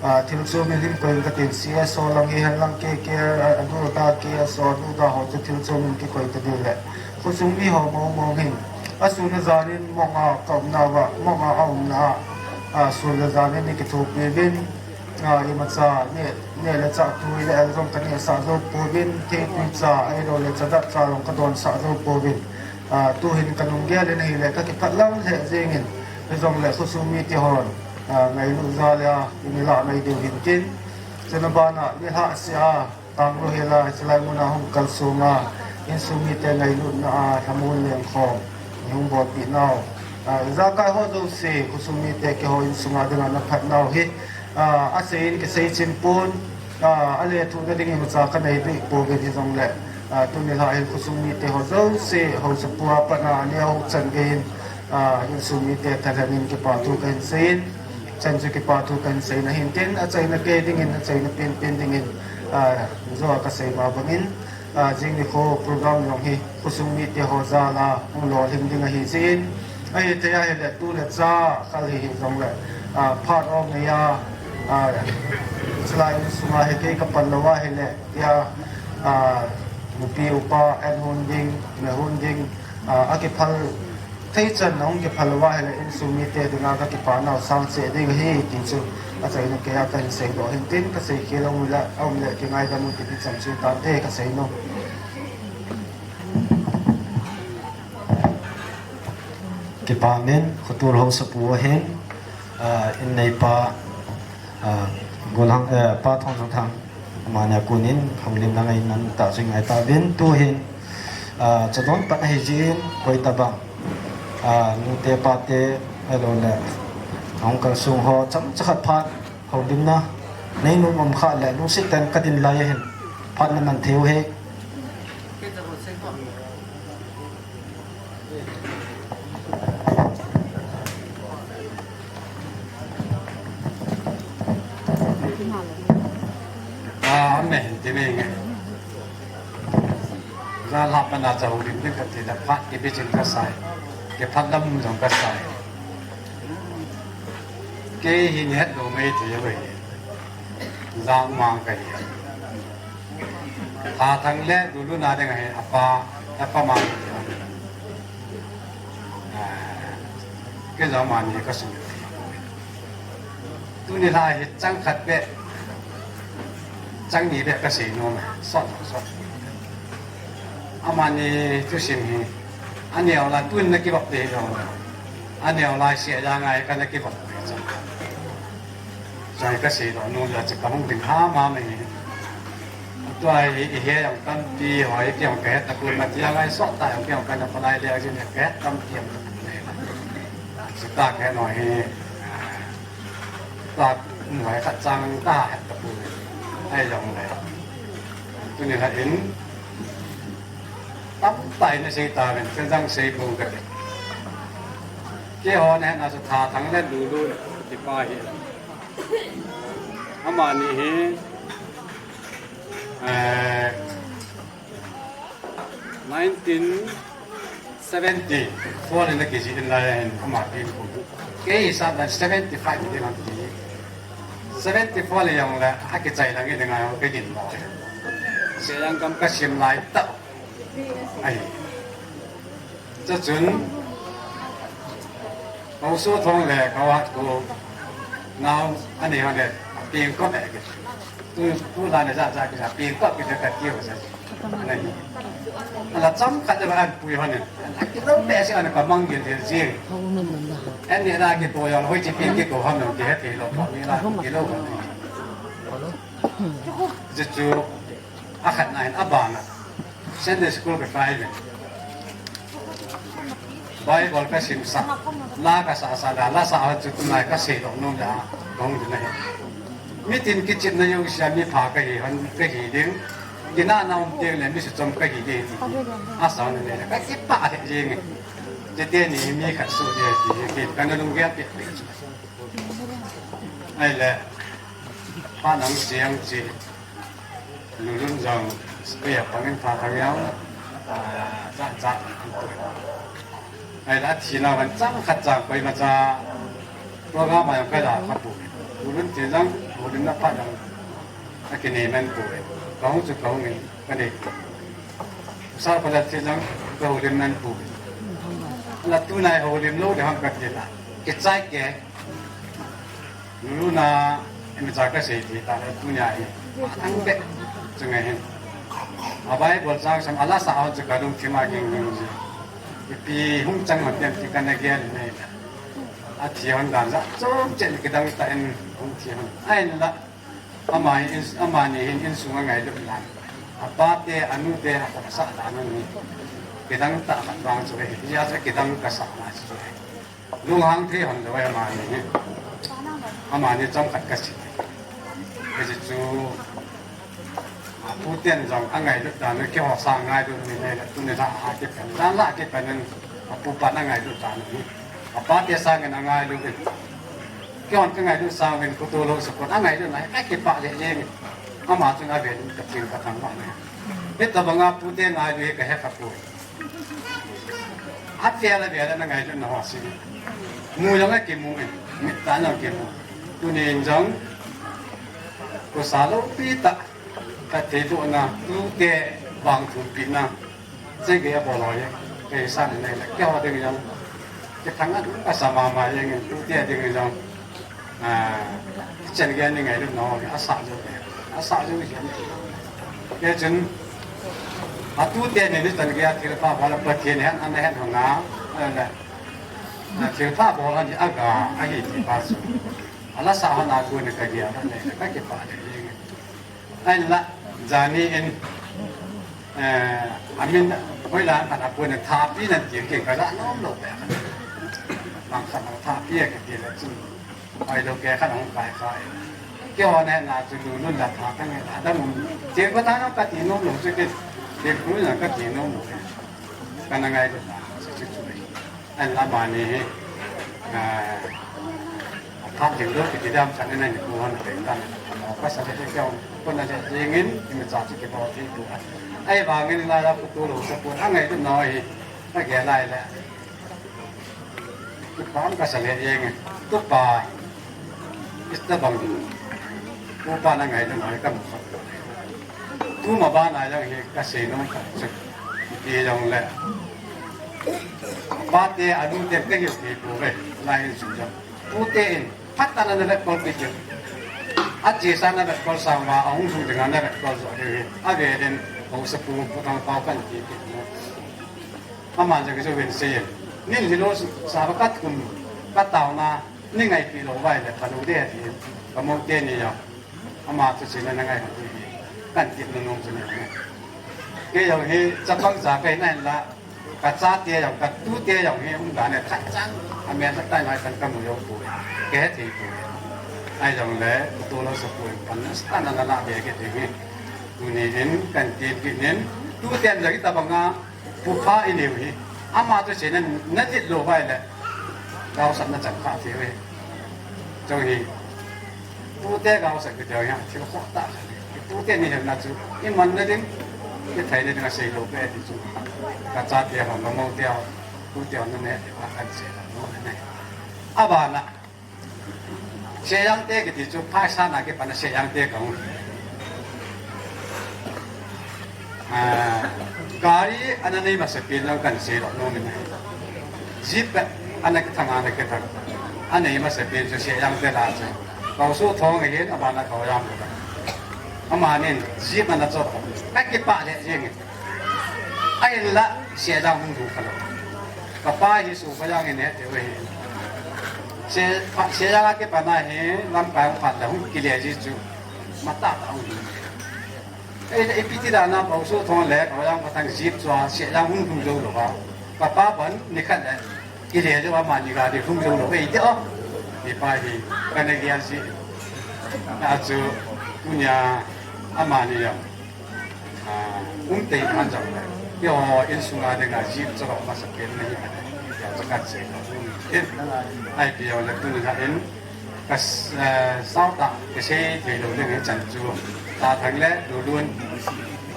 ah, thil chom in hin koi ing ka tin, C S O lang hihen lang, K K R, ah, aduda, K S O aduda ho chu thil chom in kikoi ta diu le, khosung mi ho mong mong hin, asun ajan in mong a ka um nauva, mong a aumna a, ah, sun le jan in i kithopi uvin, ah, imacha, neh, neh le chah tui le el jong ka nehsah jou pouvin, theitui cha, ahilou le chadat cha jong ka donsah jou pouvin, ah, tuhin ka nung gel in ahile ka kipah lam lheh jeng in, hijongle khosung mite hon, ah, ngailut jal a, i nilhah mai diu hin tin, chuna ban a, nilhah seh a, Tanglo Hill a, hiche lai mun a hung kalsong a, insung mite ngailutna a, lhamon lengkhom, nei hung bolpeh nau. Ah, ijakai ho jouse, khosung mite keiho insung a dinga na phat nau hi, ah, asei in kisei chin pon, ah, ale thuhna ding imacha ka nei deh pouvin hijongle, ah, tuni lha hin khosung mite ho jouse, haosapu a pat a, aneo chan gei in, ah, insung mite thalhen in kipa thu ka hin sei in, Chan chu kipa thu ka hin seina hin tin, achaina kei dingin, achaina penpen dingin, ah, jou a ka sei ma bangin, ah, jing nikho program jong hi khosung mite ho jal a hung lolhing ding ahi jeh in, ahithei ahile tu le cha khel hi hijongle, ah, phat ong nei a, ah, chulai insunga hi kei ka pan lou ahile, tia, ah, nupi upa en hon ding, me hon ding, ah, akiphal Thei chan a hung kiphal uva ahile insung mite dinga ka kipa nau sang cheh ding ahi ti chu achaina kei a ka hin seidoh hin tin, ka seikhel a um le, a um le kingaidam un ti chan chu tante ka seinom. Kipa min, Khotul Haosapu ahin, ah, in neipa, ah, Golhang, eh, Pa Thongthang, amani a konin houlim lang a iman tah chu i ngai tauvin, tuhin, Ah, chadon pat ahi jin, koi tabang. Ah, nute pate, hello le. Hong kal sung ho, cham chakhat phat, houlimna. Nei nung om kha le, lungsit ten ka din lai hin. Phat na man theu he. Ah, amen. Ti me nge. Za la pa na cha hu lim ka ti da phat ki bi chin ka sai. Ki phat lam jong ka sai. Kei hi ni het lo mai ti ya wei. Za mang ka hi. Tha Thang le Lulu na ding ahi, apa, apa ma ni. Ah, kei jong amani ka sum. Tuni la hi chang khat be, chang ni be ka sei nom, sot sot. Amani thusim hi, aneo la tun na kibap te jong. Aneo la sia ja ngai ka na kibap te jong. Chai ka sei lo nu la che ka hung ding ha ma mai ni. Tua hi, i he jong tampi ho, i ke jong ka het tapon ma tia ngai sot ta jong ke jong ka na palai le jin ka het tampi jong tapon le. Chu ta ke no hi. Ta mu hai khat chang ta het tapon. Ai jong le. Tuni la in tam tai na sei ta ven, ken jang sei bung ka te. Keiho na na sa Tha Thang le Lulu ti pa hi. Amani hi, eh, nineteen seventy-four in a kiji in lai in ama pin ko. Kei sa da seventy-five ni lang ti. Seventy-four le jong le, a kichai lang in ngai ho ke din mo. Se jang kam ka sim lai ta. Ai. Cha chun, Kau Su Thong le Kau Hat Ku nau ani ho le, ping ko le ke. Tu, tu la ne ja ja ke ja, ping ko ke ja ka ti ho sa. Ani. Ala cham khat le an pui ho ne. Ala ki lo pe se an ka mang gel gel jing. Ani la ki to yo hoi chi ping ki ko ham lo ke he ke lo ko ni la ki lo ko ni. Chu chu. A khat na hin a bana. Sunday school ka kai ve. Bible ka sim sa. La ka sa sa da, la sa a chu tu nai ka sei dong nom da. Dong du na hi. Mitin kichim na yo sia mi pha ka hi han ka hi ding. Kina na um tiang le mi su chom ka hi ding. A sa na le ka ki pa he ding. Te te ni mi khat su de ti ki ka na lung ge ti. Ai le. Pa nang siang chi. Lulun jong, spare pangin Tha Thang jong, ah, cha, cha, ai la thi na van chang khat chang koi ma cha, program a jong ka la kha pu. Lulun thi jong, Lulun na pha jong, a ki nei man pu. Ka hung chu ka hung in, ka nei pu. Sa pa la thi jong, ka Lulun man pu. La tu nai Lulun lo de ham ka thi la. Ki chai ke. Lulu na, imi cha ka sei ti ta le tunia hi. Ang be, chunga hin. A Bible chang sam ala sa hon chu ka lungthim a ging ging ji. Ipi hung chang hon tem ti ka na gel nei. A thi hon dan ja, chom chen ki dang ta in hung thi hon. Ai la, ama in, ama ni hin insung a ngailut dan. A pa te, a nu te, a khop sa dan ni. Ki dang ta man bang chu he, ya cha ki dang ka sa na chu he. Lunghang thei hon lou e amani hi. Amani chomkhat ka sei. Hiche chu, a, pu ten jong a ngailut dan u keiho sang ngailut ni nei le tuni la a kipan. Dan la a kipan in a pu pan a ngailut dan u hi. A pa te sangin a ngailut in. Keihon ka ngailut sangin kutolou sukon a ngailut na hi ka kipah lheh jeng in. Ama chun a vel in ka thil ka thang ma ne. Hitabanga pu te ngailut hi ka he kha poi. A vel a vel a na ngailut na ho si. Mu jong a kimu in, mit tah jong kimu. Tunin jong, ko sa lou pi tah, ka thei doh na, tute vang thum pi na. Sei gei a bol ho ye, kei sa ni nei la, keiho ding jong. Kei thang a ding ka sa mama ye, tute ding jong. A, chen gei ni ngailut na ho, a sa jo le. A sa jo hi. Kei chun, a tute ni ni chen gei a thil pha bol a Pathen hen, an hen ho na, a le. A thil pha bol a ni a ga, a hi ti pa chu. A la sa ho na ku ni ka gei a le, ka kipah le. Ahin la, jani in, eh, amin, Hoilang khat a pun thapi nan ti kei ka ja nom lou pe. Lang khat a thapi a kiti le chun. Hoilou kei khat a hung kai kai. Kei ho ne na chu lu lu la tha ta nge la da mun. Ti ko ta no ka ti nom lou chu kei. Ti ko na ka ti nom lou. Ka na ngai lou na chu chu chu. An la ma ni hi. Ah. Phat ding lou kiti dam chan in a ni pu hon pe tan. Pasal te keu pun a le ding in, i mi cha chi ki bo ti pu. Ahivangin la la pu tu lou sa pu a ngai tu noi. A ge lai le. Tu pa ka sa le ding. Tu pa. Ista bang. Pu pa na ngai tu noi ka mu sa. Tu ma ba na jong hi ka sei nom ka chu. Ti jong le. Pa te a nu te ka hiu ti pu ve. Lai in su jong. Tute in, phat tah a na vetkol pi chu. A chesa na vetkol sang uva, a hung lhung dinga na vetkol jo diu hi. A ve den, haosapu, Pu Thangpao kan ti ti mo. Ama jong chu vin sei in. Nin hi lo sa va ka thum, ka taona, ni ngaipi lou vai le, ka lo de ti, ka mo te ni ya. Ama chu sina na ngai hon ti hi. Kan ti nung nung chu ni. Kei jong hi, chapang ja ka hi na hin la, ka chate jong, ka tute jong hi, um dan le khat chang, a men sak tai ngai kan ka mu jou pu. Kei he thei pu. Ai jong le, tu lo sa pu, pan na sa na na na be ke ti hi. Tuni hin, kan ti ki nin, tuten jong hi ta banga, Pu Pha i neu hi. Ama chu sina na dit lou vai le. Gaosap na chan kha thei ve. Chong hi. Tute gaosap kiti ho hi, thil khoh tah. Tute ni hemna chu, i man na ding, i thei na ding a sei lou pe ti chu. Ka chate ho, ka mo te ho, tute ho na ne, a kan sei la, no ne. A bana, Seijang te kiti chu, phaisa na kipat na Seijang te kong. Ah, gari ana nei masa pen jong kan sei lou nom in. Jeep ana kithang, ana kithang. Ana nei masa pen chu Seijang te la chu. Kau su thong hin, a bana kau jam ko. Amanin jeep ana chot. Ka kipah le jeng. Ahin la, Seijang hung du kha lou. Ka pa hi su ka jang in he te ve hi. Se, pa, Seijang a kipat na hi, lamkai hung phat le hung kile ji chu. Mata ta hung du. Ei, ei, pi ti dan a, pa su thong le, ka jang ka thang jeep chu a, Seijang hung du jou lou va. Ka pa ban, ni khat le, kile jou a mani gari hung jou lou, ei te o. Ni pa hi, ka na gia si. A chu, kunya, amani ya. Ah, um tei khan jong le. Keiho insung a dinga jeep chalo masa pen nahi. Ya, chakat se. In, ai pi jong le tuni kha in. Ka s-, eh, sao ta, ka sei thei lou le ngai chan chu. Ta thang le, lu lun.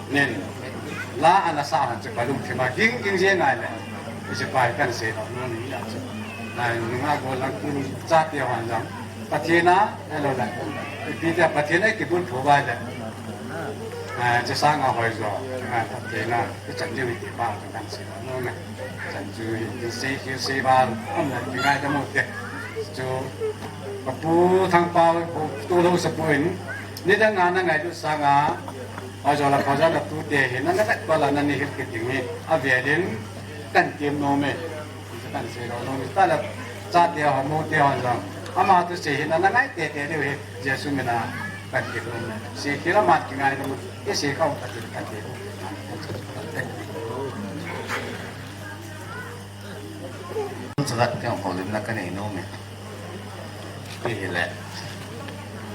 Nin. La ana sa han chu ka lungthim a ging ging je ngai le. Ka sei pai kan sei lou nu ni ya chu. Nai, nunga go lang tuni chate hon jong. Pathen a, hello la. Pi te Pathen a kibulphu vai le. Ah, che sang a hoi jo, ah, Pathen a, kichan diu ti pa, kan sei no me. Chan chu hi, ti sei, ti sei ba, am na, ti ngai ta mo te. Chu, ka Pu Thangpao, Pu tu lo sa pu in, ni dang a na ngailut sang a, hoi jo la, hoi jo la tute hi, na na vet pa la, na ni hil kiti hi, a ve din, kan ti no me. Kan sei lou nom ta la, chate ho, mo te ho jong. Ama tu sei hi na, na ngai tete diu hi, Jesu min a kan ti lou nom. Sei hi la mat ki ngai lou, i sei khau ka ti kan ti lou. Chagat keng ho lim na ka nei nom e. Pi hi le.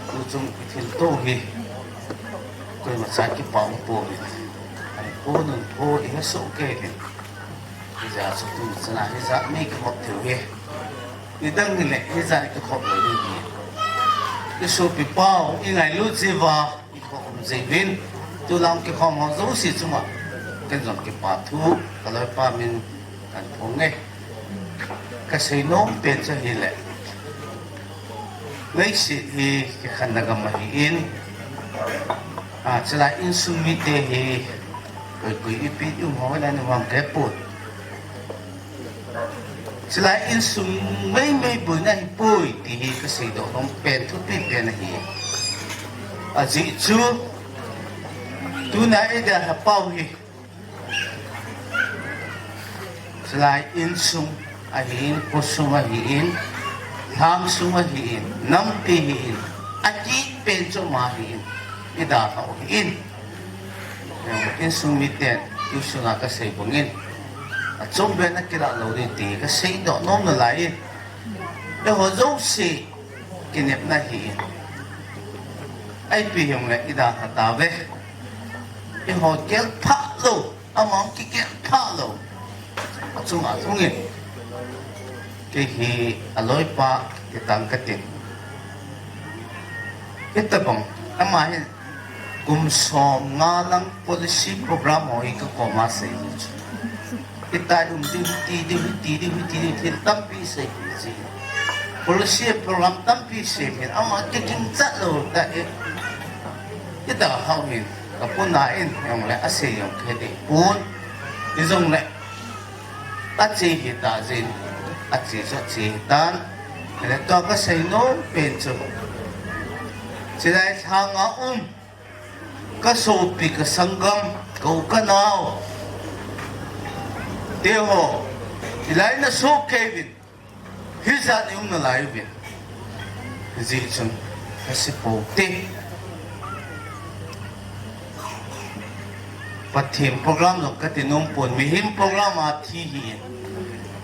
Tu chung i thil to hi. Koima cha kipah um pouve. Ai ko nun ko i ha so ke hi. Hijeh chun tu chana hijeh mi kikhop thei u hi. Nidang hile hijeh kikhop lou ding hi. I sopi pau, i ngailut jeh uva, i khop um jeh uvin. Tulang kikhop ho jouse chunga. Ken jong kipa thu, ka loipa min kan phong e. Ka seinom pen chu hile. Leiset hi kikhenna gam ahin, a, chulai insung mite hi koi koi ipi um ho le nuam kei poi. Chulai insung meimei boina ahipoi ti hi ka seidoh nom pen thupi pen ahi. Ajeh chu tuna i dia ha pau hi. Chulai insung ahin, khosung ahin, lhangsung ahin, nampi ahin, akit pen chu ama ahin, i dalhau ahin. Insung miten, Tusunga kasei bangin, achom bena kilah lou ding ti kasei doh nom nalai in, eiho jouse kinepna hi in. Ipi hijongle idalha tauve. Eiho gelphah lou, amahon kigelphah lou. Achunga chungin, kei hi aloipa kitang katin. Hitabang, ama hin kum somnga lang policy program ho hi kakoma sei hi chu. Hitia um ding, hiti ding, hiti ding, hiti ding, thil tampi sei hi chu. Policy program tampi sei hin, ama kiging chat lou tah e. Hitia hou hin, kapuna in, jongle asei jong kahe deh pon. Hijongle, ache hita jin, ache chu ache hitan. Hile tua kasei nom pen chu, chilai lhanga um, kasopi, kasanggam, ka u kanao teho, hilai nasoh kei uvin, hijat in um nalai uvin. Hijeh chun, kasipou te. Pathen program jong kati nom pon, mihem program a thi hi,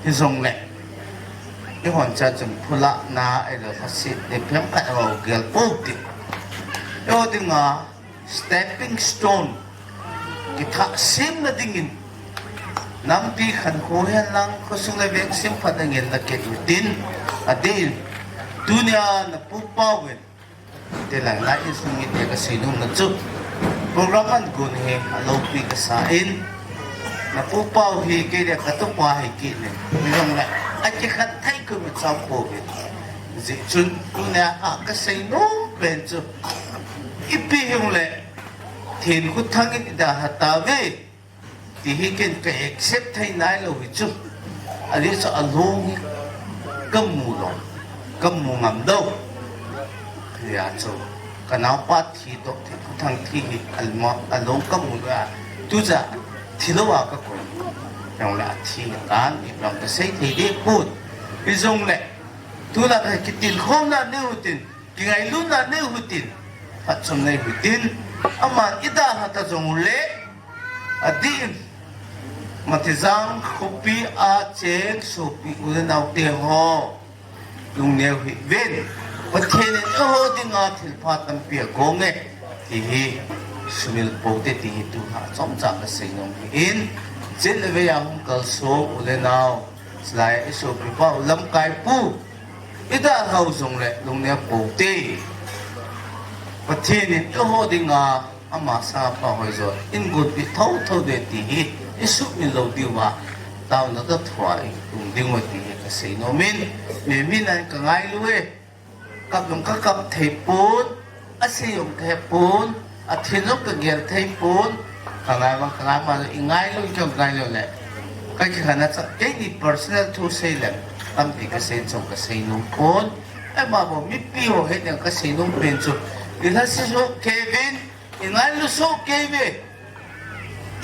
hijongle, eihon cha chun phulahna, ahilou lhasetna, ipi ham khat ho gel pou te. Eiho dinga stepping stone, kithasemna dingin, nampi khankho henlang, khosung le veng semphatna ngen nakit utin, adeh in, tunia napupa uvin, tilang na insung in tia kasei nomna chu, program agon hi aloupi kasa in, napupa u hi kei le katupa hi kit in, hijongle, akikhat thei khu mi chau pouvin. Hijeh chun, tunia a kasei nom pen chu, ipi hijongle, Thenkhothang in idalha tauve, ti hi ken ka accept thei nailou hi chu. Ajeh chu along hi kamu lou, kamu ngam lou. Hijeh chun, kanaopa thi toh Thenkhothang thi hi alma, along kamu lou a, tuja thilou a kakoi. Hijongle athi tan, ipi ham kasei thei deh pon. Hijongle, tulai kitilkhouna nei utin, kingailutna nei utin, phatchomna nei utin, aman idalha ta jongle, adeh in, Matijang khopi a cheng sopi u le nao teho, lungneo hih uvin. Pathen in eiho dinga thilpha tampi agonge, ti hi sumil pou te ti hi tua chomcha kasei nom hi in, chule veiya hung kalsong u le nao, chulai isopipa u Lamkaipu, idalhau jongle lungneo pou te. Pathen in eiho dinga ama sanga pha hoijo in gonpi thotho ding ti hi isuhmil lou diuva, taona toh thua i um diu ti hi kasei nom in, mi, mi nan kangailu e. Kap jong kakap thei pon, asei jong kahe pon, athin jong kagel thei pon, kangai vang kangai ma, ingailou, ikingailu le, kakikhenna cha, keini personal thu sei le, tampi kasei chu kasei nom pon, ama bou mipi ho hetna kasei nom pen chu, ilhaset soh kei uvin, ingailu soh kei uve.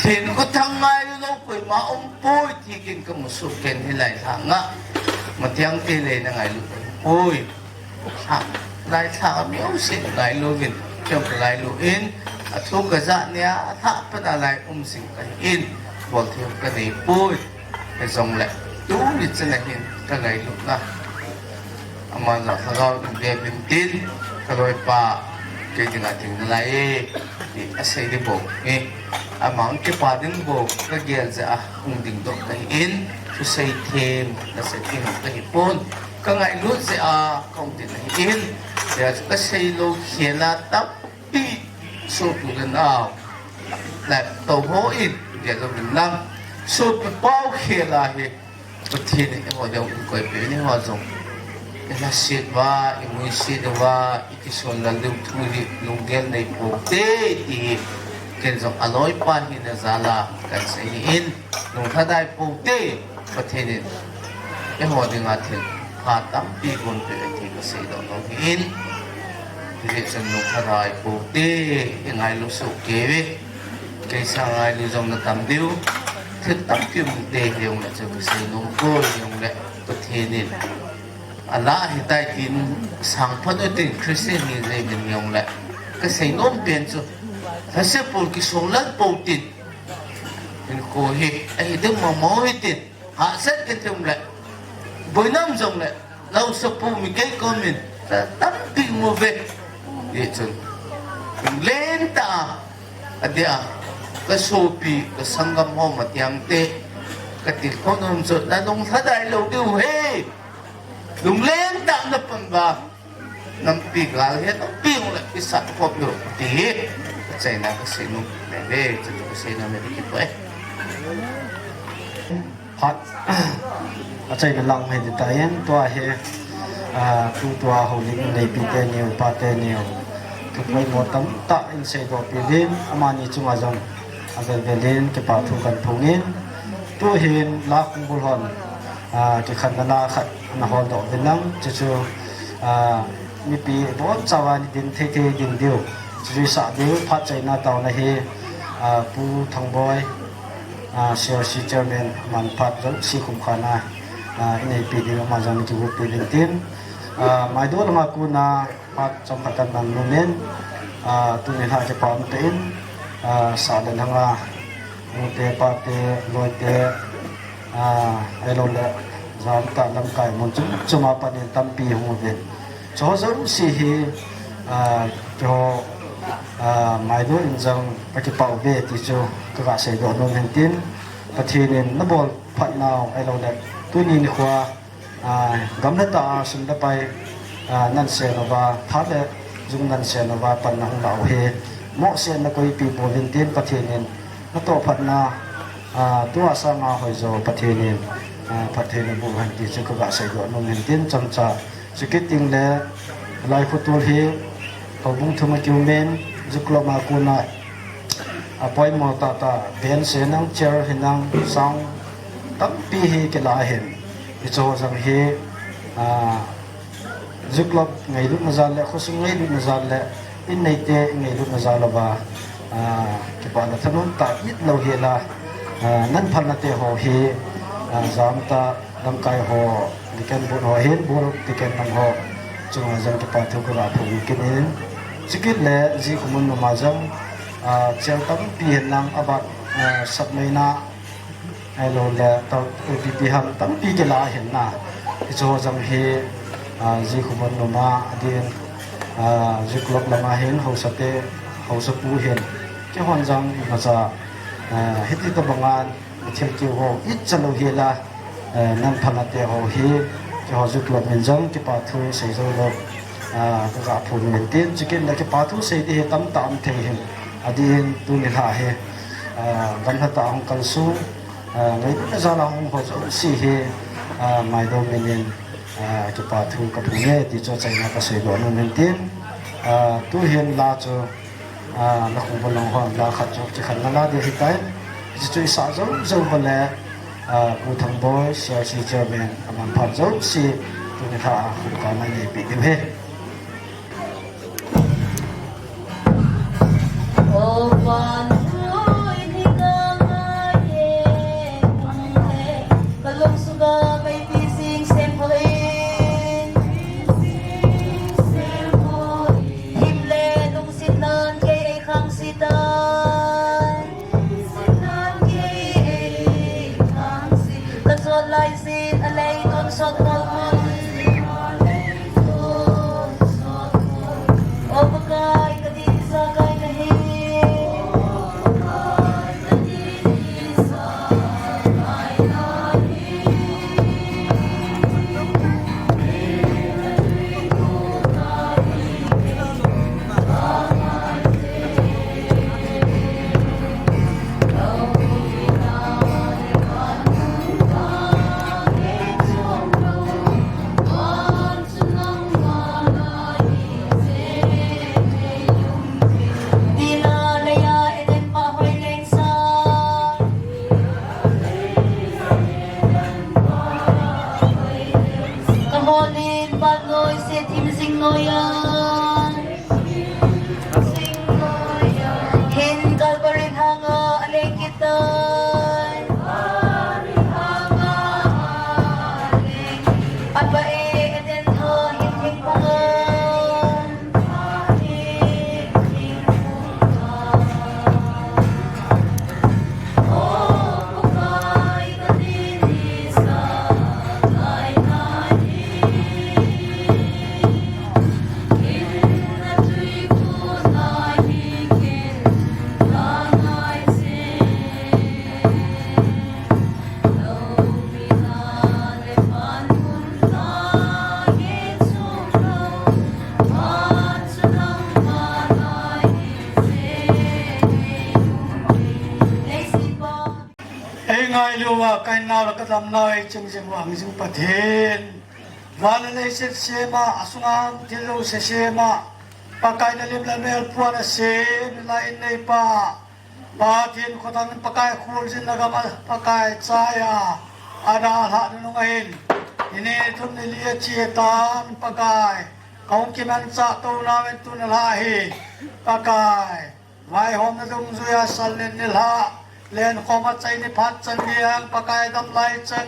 Thenkhothang ngailu lou koima umpoi ti ken kamu soh ken hilai lhanga. Matijang te le nangailu poi. Ha, lai lhanga mi jouse ngailu uvin, ken kangailu in, athu kajah nia, alhah pen a lai um jing kahi in, bolthei kanei poi. Hijongle, tuni chan a hin kangailutna, ama jal lhagao in ve uvin tin, kaloipa, kei dinga ding nalai e, ti asei ding bou hi, ama hung kipa ding bou kagel jeh a hung dingdoh kahi in, thusei them nasei ding kahi pon, kangailut jeh a kahung ding ahi in, hijeh a chu kasei lou khel a tampi sopi u le nao, le tou ho in gel uvin lang, sopi pau khel a hi, Pathen in eiho ding koipi in eiho jong ilhaset uva, imuiset uva, ikisonlal diu thu hi lunggel nei pou te ti hi, ken jong aloipa hina jal a kasei ahi in, lunglhadai pou te, Pathen in eiho dinga thilpha tampi gonpeh e ti kasei doh nom ahi in, hijeh chun lunglhadai pou te, ingailu soh kei uve. Kei sanga ngailu jong natam diu, thil tampi um te, hijongle chu kasei nom poi, hijongle Pathen in alah ahitai tin, sangphat utin, Christian hi jeh in hijongle, kasei nom pen chu, lhasetpol kisonglal pou tin, Kho hi, ahi ding mama hi tin, hahsat kiti um le, boina um jong le, Lausapu mi kei komin, tampi um uve. Hichun, lunglen tah a, adeh a, ka sopi, ka sanggam ho matiang te, ka tilkhou nom chu, na lunglhadai lou diu ahi. Lunglen tah a na pan uva, nampi gal hi, nampi hung le, i sat khop diu, ti hi. Ka chaina ka sei nom, le, le, chu ka sei nom, le, ki poi. Phat, achaina lang hi ti ta in, tua hi, ah, tu tua houlim in neipi teni u, pa teni u, ka poimo tamtah in seidoh peh uvin, amani chunga jong, avel vel in, kipa thu kan phong in, tu hin, la khongbul hon, ah, kikhenna la khat, na holdoh uvin lang, chuchu, ah, mipi, bonchauva ni din thei thei ding diu, chuchu i sah diu, phat chaina taona hi, ah, Pu Thangboi, ah, C R C Chairman, aman phat jouse khum khan a, ah, i neipi ding, ama jong i kivupi ding tin. Ah, Maido langa kona phat chomkhat kan mang nom in, ah, tuni lha kipa um tah in, ah, sah le lhang a, nute, pate, loite, ah, ahilou le, jam tah lamkai mun chom chom a pat in tampi hung uvin. Chuho jouse hi, ah, keiho, ah, Maido in jong ka kipah uve ti chu ka ga seidoh nom in tin, Pathen in na bol phat nau ahilou le, tuni nikho a, ah, gamla tah a sum le pai, ah, nan sen uva, tha le jung nan sen uva, pan na hung lau hi, mohseh na koipeh pouvin tin Pathen in na toh phat na, ah, tua sanga hoijo Pathen in, ah, phatthei na boh hen ti chu ka ga seidoh nom in tin chomcha. Chukit teng le, lai khotol hi, houbung thum a kium in, Zuklo ma kona, apoimo tah tah, band se nang, chair hi nang, sound, tampi hi kila ahin. Hicheho jong hi, ah, Zuklo ngailutna jal le, khosung ngailutna jal le, in neite ngailutna jal uva, ah, kipa le thanom tah it louhel a, ah, nan phalna te ho hi, ah, jam tah, lamkai ho, deacon bun ho hin, bul deacon lang ho, chunga jong kipa thu ka ga phong kit in. Chukit le, Jikhomun nom a jong, ah, chair tampi hin lang abat, ah, sap mai na, ahilou le, tah, A P P ham tampi kila ahin na. Hicheho jong hi, ah, Jikhomun nom a, adin, ah, Zuklo langa hin, haosa te, haosa pu hin. Keihon jong imacha, ah, hiti tobang a, thil keu ho, icha louhel a, eh, nan phalna te ho hi, keiho Zuklo min jong kipa thu sei jou lou, ah, ka ga phong in tin, chukit le kipa thu sei ding hi tamtah um thei hin, adin tuni lha hi, ah, gamla tah a hung kalsong, ah, ngailutna jal a hung ho jouse hi, ah, Maido min in, ah, kipa thu ka phong e ti chu achaina ka seidoh nom in tin, ah, tu hin la chu, ah, la khongbul lang hon la khat chu kikhenna la ding ahitai. Hichu i sah jou jou uva le, ah, Pu Thangboi, C R C Chairman, aman phat jouse, tuni lha a khut kana nei peh diu ahi. Ka lungsuka kaipi sing sem hoi. Him le lungset nan kei ei khang sitai. Ka chot lai sin a lei tonsot tol mun. O Pakai, ka ding sa kai na hi. Ka holin vannoi se thim jing noiya. Hin Calvary hanga aleng kit tai. Apa e Eden ho hin hin panga. Kahinau le kadamnau eiching jing vang jing Pathen. Van le leiset sema, asunga thil jouse sema, Pakai nalim le mel puana sem, nalai in neipa Pathen khothang, Pakai kholjin nagam a Pakai chaiya adalhah nanung ahin. Nini thum nili achetan Pakai, kahung kimanchah tou nauvin tuni nalhah hi Pakai. Vaihomna dungjuiya salnen nilhah, lenkhom a chai niphat chan geiya Pakai damlai chan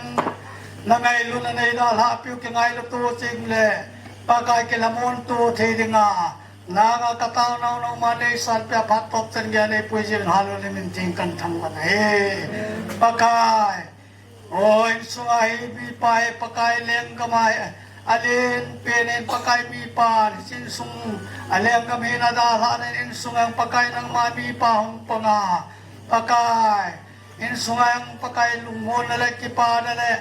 nangailutna neidalhah piu, kingailu to ching le Pakai kilhamon to thei dinga nanga kataonau nangma neisanpeh a phat top chan geiya neipuijiuvin Hallel le min theng kathangvah ahi Pakai. O, insunga hi mipa hi Pakai lenggam a hi alen pen in Pakai mipa, insung a lenggam hi nadalhah nan insunga Pakai nangma mipa hung panga Pakai, insunga Pakai lungmonna le kipana le,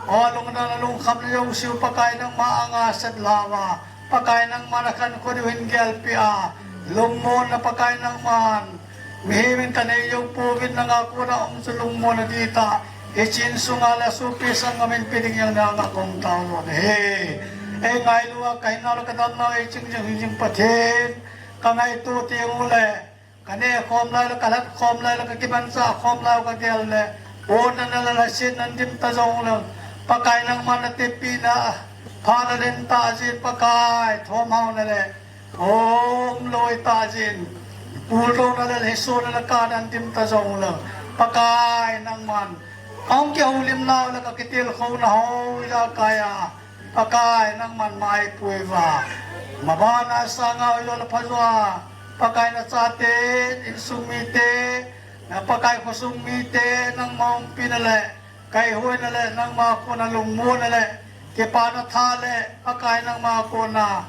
o, lungdonna lungkhamna jouseu Pakai nangma anga setlhauva Pakai nangman akhankho diu hin gelpeh a, lungmonna Pakai nangman mihem in kanei jou pouvin nanga kona um chu lungmonna dihtah hiche insunga le asopi sangam in pe dingin nanga kahung taovin ahi. Eingailu a kahinau le kadamnau eiching jing hing jing Pathen, kangaito tengule kanehkhom lai le kalhatkhom lai le kakimanchah khom lai u kagel le, ponna le lhasetna nadim ta jongle Pakai nangman natepina pha naden tah jin Pakai, thomhaona le umloi tah jin, puldouna le lhisona le kana nadim ta jongle Pakai nangman kahung kihoulimnau le kakitilkhouna ho ijakai a Pakai nangman maipuiva, mabana sanga hoijo le phajoa Pakai nachaten, insung mite, na Pakai khosung mite nangma umpina le kaihuina le nangma kona lungmonna le kipana thah le Pakai nangma kona,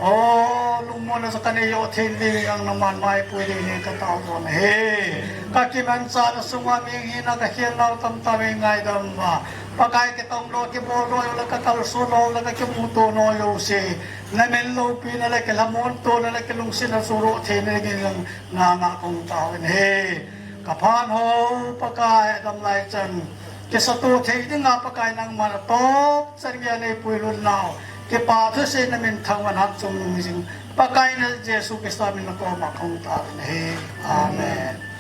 o, lungmonna sa kanei joh thei ding nangman maipui dingin kataovin ahi. Kakimanchahna sunga mihina kakhelnau tamtah in ngaidam uva, Pakai kitongdoh kiboldoh le kakalsondoh le kakimutoh jouse namin loupina le kilhamontona le kilungsetna suhdoh theina dingin nanga kahung taovin ahi. Kaphat ho Pakai, adamlai chan kisatoh thei dinga Pakai nangman atop chan geiya neipuilutnau kipa thusei namin thangvah in hatchungnung jing Pakai na Jesu Christa min nakoma kahung taovin ahi. Amen.